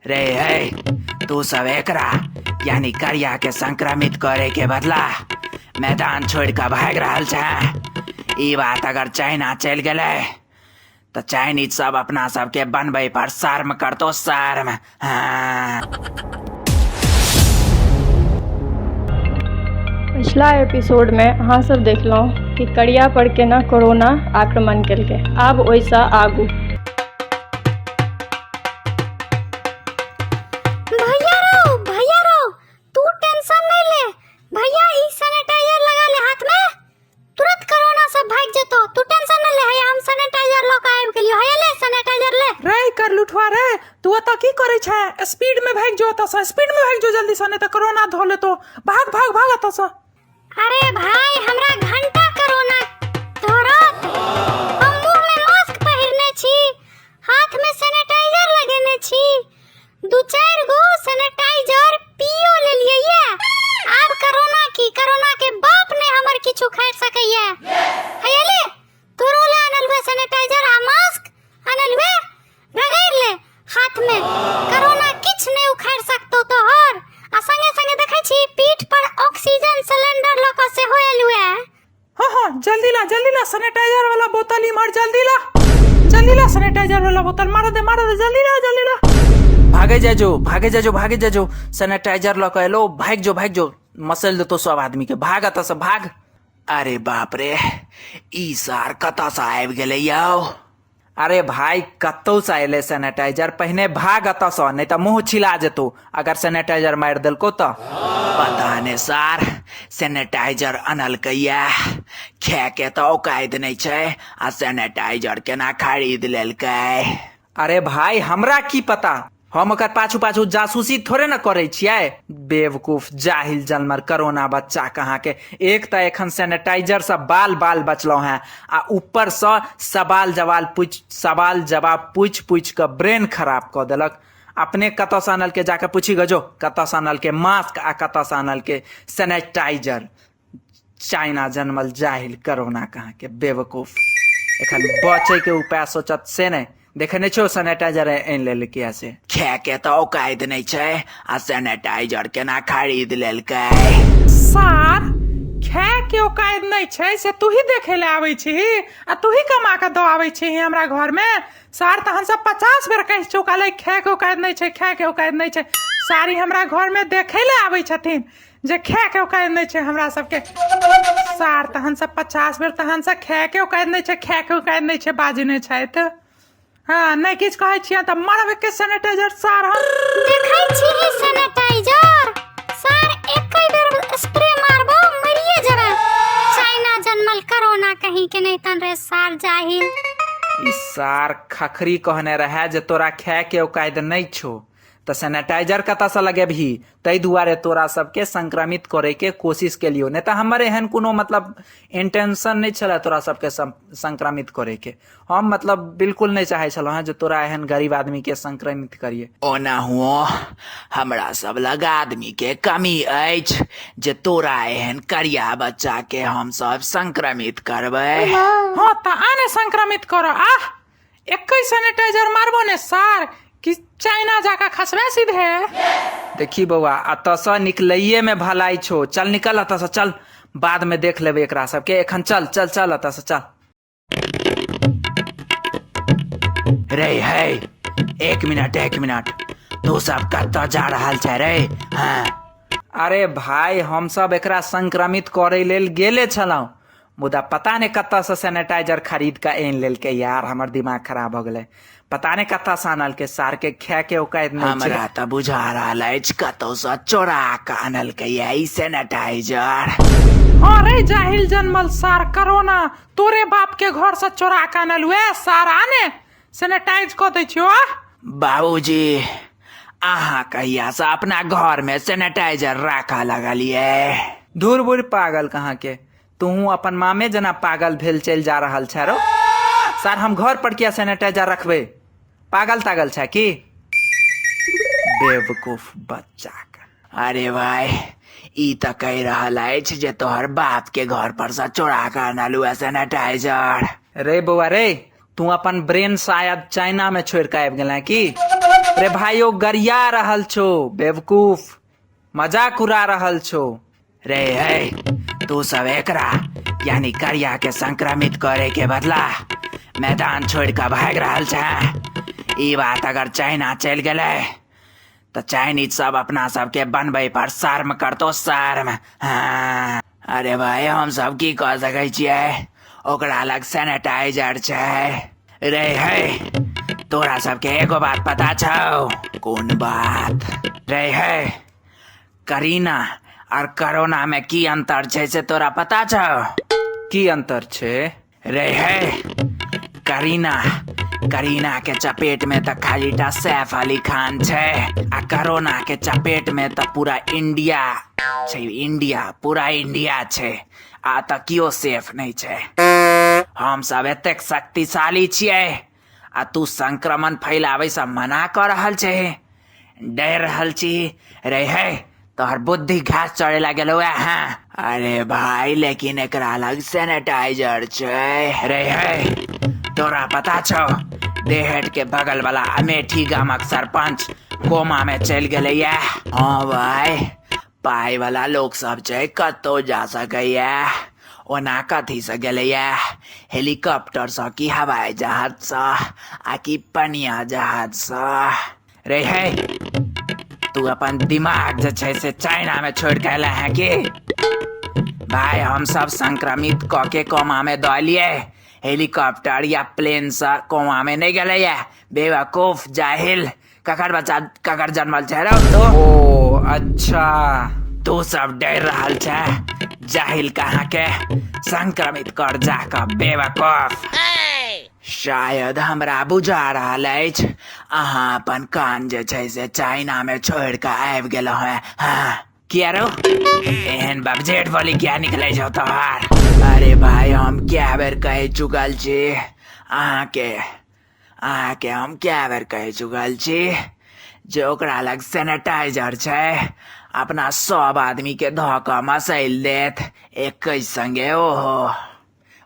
रे हे, तू सब एकरा यानी करिया के संक्रमित करे के बदला मैदान छोड़ के भाग रहल छै। ई बात अगर चाइना चलि गेलै तऽ चाइनीज सब अपना सबके बनबै पर शर्म करतो, शर्म। हाँ। पिछला एपिसोड में अहाँ सब देखलहुँ कि करिया पर केना कोरोना आक्रमण केलकै। आब ओहिसँ आगू। भैया रो, भैया रो, तू टेंशन नहीं ले भैया, ई सैनिटाइजर लगा ले हाथ में, तुरंत कोरोना सब भाग जतो। तू टेंशन नहीं ले, हैया हम सैनिटाइजर ल के आबि गेलियो, हैया ले सैनिटाइजर ले। रे कर लुठवा रे, तू ओतऽ की करै छै? स्पीड में भागि जो ओतऽ सँ, स्पीड में भागि जो जल्दी सँ, नहीं तऽ कोरोना धऽ लेतो। भाग भाग भाग ओतऽ सँ। अरे भाई, हमरा घंटा कोरोना धरत, हम मुंह में मास्क पहिरने छी, हाथ में सैनिटाइजर लगेने छी, दू चारि गो सैनिटाइजर पियो लेलियै ये। आब कोरोना की, कोरोना के बाप ने हमर किछु उखाड़ि सकैया। हैया ले, तोरो ले आनल हुए सैनिटाइजर आ मास्क आनल हुए, रगड़ि ले हाथ में, कोरोना किछु नहि उखाड़ि सकतौ तोहर। आ संगे संगे देखै छी पीठ पर ऑक्सीजन सिलेंडर लऽ कऽ सेहो एलु है। हाँ हाँ, जल्दी ला जल्दी ला सैनिटाइजर वाला बोतल इमहर, जल्दी ला जल्दी ला सैनिटाइजर वाला बोतल, मार दे मार दे, जल्दी ला जल्दी ला। भागे जा जो, भागे जा जो, भागे जा जो, सैनिटाइजर लऽ कऽ एलो, भागि जो भागि जो, मसल देतो सब आदमी के, भाग एतऽ सँ भाग। अरे बाप रे, ई सार कतऽ सँ आबि गेलै यौ? अरे भाई, कतौ सँ एलै सैनिटाइजर, पहिने भाग एतऽ सँ, नहि तऽ मुँह छिला जेतौ अगर सैनिटाइजर मारि देलकौ तऽ। पता नहि सार, सैनिटाइजर अनलकैया, खायके तऽ औकाइत नहि छै आ सैनिटाइजर केना खरीद लेलकै? अरे भाई, हमरा की पता, हम ओकर पाछू पाछू जासूसी थोड़े ने करै छियै। बेवकूफ जाहिल जनमर कोरोना बच्चा कहाँ के, एक तऽ एखन सैनिटाइजर से बाल बाल बचलहुँ हैं आ ऊपर से सवाल जवाब पूछ सवाल जवाब पूछ पूछ कऽ ब्रेन खराब कऽ देलक। अपने कतऽ से आनलकै जाके पूछी गजो, कतऽ से आनलकै मास्क आ कतऽ से आनलकै सैनिटाइजर। चाइना जनमल जाहिल कोरोना कहाँ के बेवकूफ, एखन बचे के उपाय सोचत से नहि, देखे नहि छौ सैनिटाइजर आनि लेलकै से। खाय के तऽ औकाइत नहि छै आ सैनिटाइजर केना खरीद लेलकै? सार, खाय के औकाइत नहि छै से तू ही देखे ले आबै छही आ तू ही कमा के दऽ आबै छही हमरा घर में। सार, तहन सब 50 बेर कहि चुकल है, खाय के औकाइत नहि छै, खाय के औकाइत नहि छै। सारी हमरा घर में देखे ले आबै छथिन जे खाय के औकात नहि छै हमरा सबके। सार, तहन सब 50 बेर तहन से खाय के औकात नहि छै, खाय के औकात नहि छै बाजने छथि। हाँ, नहि किछु कहै छियै तऽ मारब के सैनिटाइजर सार। हम देखै छी सैनिटाइजर सार, एकै बेर स्प्रे मारबो मरिए जेबै। चाइना जनमल कोरोना कहीं के नहीं तन रे सार जाहिल। ई सार खखरी कहने रहे जे तोरा खाय के औकात नहि छौ तऽ सैनिटाइजर कतऽसँ लगेबही, ताहि दुआरे तोरा सबके संक्रमित करैके कोशिश केलियौ, नहि तऽ हमर एहन कोनो मतलब इंटेंशन नहि छलै तोरा सबके संक्रमित करैके। हम मतलब बिल्कुल नहि चाहै छलहुँ हेँ जे तोरा एहन गरीब आदमीके संक्रमित करियै। ओनाहुओ हमरा सब लग आदमीके कमी अछि जे तोरा एहन करिया बच्चाके हमसब संक्रमित करबै। हँ तऽ आने संक्रमित करऽ, आह एकै सैनिटाइजर मारबो ने सार कि चाइना जाके खसबे सीधे। देखी बौआ, एतऽसँ निकलैएमे भलाई छौ, चल निकल एतऽसँ, चल बादमे देख लेबै एकरा सबके, एखन चल चल चल एतऽसँ चल। रे हे, एक मिनट एक मिनट, तू सब कतऽ जा रहल छै रे? हाँ अरे भाई, हम सब एकरा संक्रमित करै लेल गेले छलहुँ, मुदा पता नहि कतऽसँ सैनिटाइजर खरीद कऽ आनि लेलकै यार, हमर दिमाग खराब भऽ गेलै, पता नहि कतऽसँ आनलकै, सारके खायके औकात नहि छै। हमरा तऽ बुझा रहल अछि कतौसँ चोरा कऽ आनलकै ई सैनिटाइजर। हाँ रे जाहिल जनमल सार करोना, तोरे बाप के घर से चोरा कऽ आनल उएह सार, आने सैनिटाइज कऽ दै छियौ। आह बाबूजी, अहाँ कहियासँ अपना घरमे सैनिटाइजर राखऽ लगलियै? धूर बुढ़ पागल कहाँ के, तूहू अपन मामे जेना पागल भेल चलि जा रहल छै रो सार। हम घर पर किया सैनिटाइजर रखबै? पागल तागल छै की बेवकूफ बच्चा के। अरे भाई, ई तऽ कहि रहल अछि जे तोहर बाप के घर पर से चोरा कऽ आनलू है सैनिटाइजर। रे बौआ रे, तू अपन ब्रेन शायद चाइना में छोड़ के आबि गेल की? रे भाई, ओ गरिया रहल छौ, बेवकूफ, मजाक उड़ा रहल छौ। रे है, तू सब एकरा यानी करिया के संक्रमित करे के बदला मैदान छोड़ के भाग रहल छै। ई बात अगर चाइना चलि गेलै तऽ चाइनीज सब अपना सबके बनबै पर शर्म करतो, शर्म। हाँ। अरे भाई, हम सब की कऽ सकै छियै? ओकरा लग सैनिटाइजर छै। रे है, तोरा सबके एगो बात पता छौ? कोन बात? रे है, करीना और कोरोना में की अंतर छै से तोरा पता छौ? की अंतर छै? रे है, करीना करीना के चपेट में तऽ खाली टा सैफ अली खान छै आ कोरोना के चपेट में तऽ पूरा इंडिया छै। इंडिया, पूरा इंडिया छै आ तऽ केओ सेफ नहि छै। हम सब एतेक शक्तिशाली छियै आ तू संक्रमण फैलाबै से मना कऽ रहल छै, डर रहल छी। रे है, तोहर बुद्धि घास चढ़े लागल है। हाँ, अरे भाई, लेकिन एकरा लग सैनिटाइजर छै। रे है, तोरा पता छौ, देहट के बगल वाला अमेठी गामक सरपंच कोमा में चलि गेलैया? हाँ भाई, पाइ वाला लोक सब छै, कतौ जा सकैया। ओना कथी से गेलैया? हेलीकॉप्टर सँ कि हवाई जहाज सँ आ कि पनिया जहाज सँ? रे है, तू अपन दिमाग जे छै से चाइना में छोड़ के एला है की? भाई, हम सब संक्रमित क के कोमा में दऽ हेलीकॉप्टर या प्लेन से कोमा में नहीं गेलैया। बेवकूफ, जाहिल, ककर बच्चा ककर जन्मल छै रौ तू? ओ अच्छा। तू सब डर रहल छै जाहिल कहाँ के, संक्रमित कर जाकऽ बेवकूफ। शायद हमरा बुझा रहल अछि, अहाँ अपन कान जे छै से चाइना में छोड़ के आबि गेलहुँ हेँ। हाँ, किया रो एहन बबजेट बोली किया निकले छौ तोहार? अरे भाई, हम क्या बेर कहि चुकल छी अहाँके? अहाँके हम क्या बेर कहि चुकल छी जे ओकरा लग सैनिटाइजर छै, अपना सब आदमी के धऽ कऽ मसैल देत एक संगे। ओहो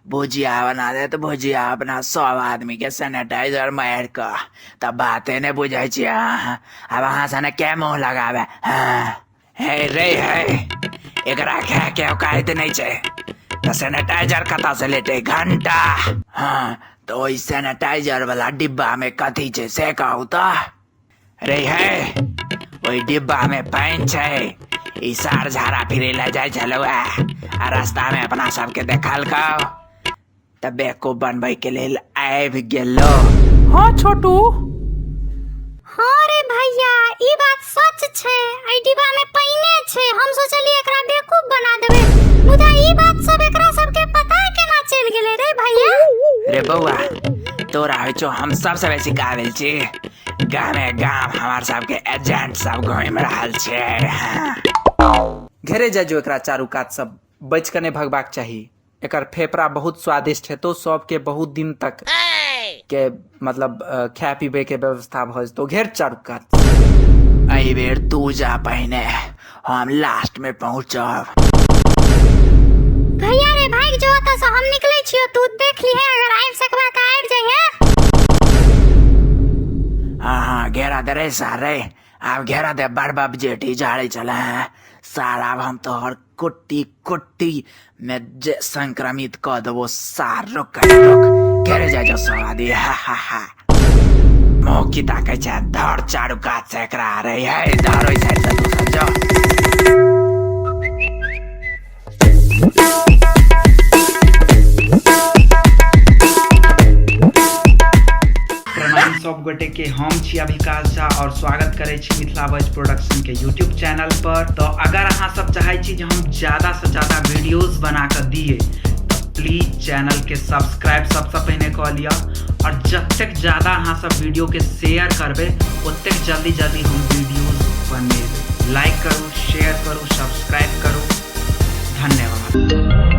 भुजिया बना देत, भुजिया, अपना सब आदमी के सैनिटाइजर मारि कऽ। तऽ बाते नहि बुझै छियै अहाँ। आब अहाँ सने के मुँह लगावे? हाँ, हे रे हे, एकरा खाय के औकात नहि छै तऽ सैनिटाइजर कतऽ से लेतै घंटा? हाँ, तऽ ओहि सैनिटाइजर वाला डिब्बा में कथी छै से कहू तऽ। रे हे, ओहि डिब्बा में पानि छै। ई सार झाड़ा फिरे लए जाइ छलौ आ रास्ता में अपना सबके देखलकौ तऽ बेवकूफ बनबै के लेल आबि गेलो। हाँ छोटू। हाँ रे भैया, ई बात सच छै, एहि डिब्बा में पाइने छै। हम सोचलियै एकरा बेवकूफ बना देबै, मुदा ई बात सब एकरा सबके पता केना चलि गेलै रे भैया? रे बौआ, तोरा होइ छौ हम सबसँ बेसी काबिल छी। गामे गाम हमार सबके एजेंट सब घूमि रहल छै। घेरे जाय जो एकरा चारू कात सब, बचि कऽ नहि भगबाक चाही। एकर फेफड़ा बहुत स्वादिष्ट हेतौ, सबके बहुत दिन तक के मतलब खाय पीबे के व्यवस्था भऽ जेतौ। घेर चारू कात। एहि बेर तू जा पहिने, हम लास्ट में पहुंचब। भैया रे, भागि जो ओतऽ से, हम निकलै छियौ, तू देख लिहे, अगर आबि सकबा तऽ आबि जइहे। हाँ हाँ, घेरा दे रे सारे, आब घेरा दे। बड़ बाप जेठी झाड़े चले हैं सार। आब हम तोहर कुट्टी कुट्टी में जे संक्रमित कऽ देबो सार। रुक रुक, घेरे जाय जो सब आदमी। हा हा हा, मुँह की ताकै छै? धर चारू कात से एकरा। रे है, धर ओहि साइड से, तू सब जो। प्रणाम सब गोटे के, हम छी अभिकाश झा और स्वागत करै छी मिथिला वॉइस प्रोडक्शन के यूट्यूब चैनल पर। तो अगर अहाँ सब चाहै छी जे हम ज़्यादा से ज़्यादा वीडियोस बना के दिए तो प्लीज चैनल के सब्सक्राइब सबसे पहिने कऽ लिअ और जतेक ज़्यादा अहाँ सब वीडियो के शेयर करबै ओतेक जल्दी जल्दी हम वीडियोस बनेबै। लाइक करू, शेयर करू, सब्सक्राइब करू। धन्यवाद।